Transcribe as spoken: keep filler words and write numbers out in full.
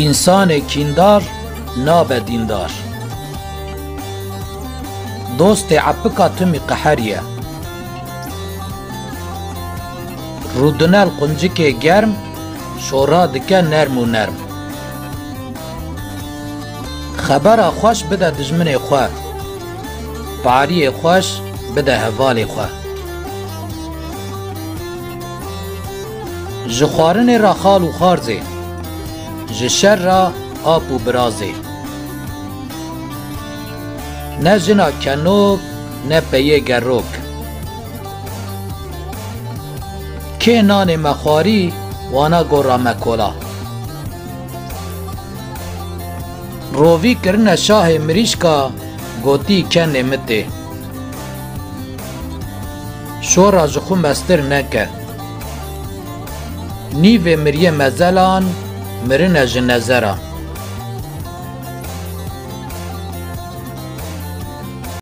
Însanê kîndar nabe dîndar. Dostê epika timî qeherî ye. Rûdinel quncikê germ, şora dike nerm û nerm. Xebera xweş bide dijminê xwe, pariyê xweş bide hevalê xwe. Ji xwarinê re xal û xarzê, ji şer re ap û birazê. Ne jina kenok, ne peyê gerok. Kê nanê me xwarî, wana gora me kola. Rovî kirine şahê mirîşka, gotî kenê mitê. Şora ji xwe mestir neke. Nîvê miriyê mezelan, mirine ji nezera.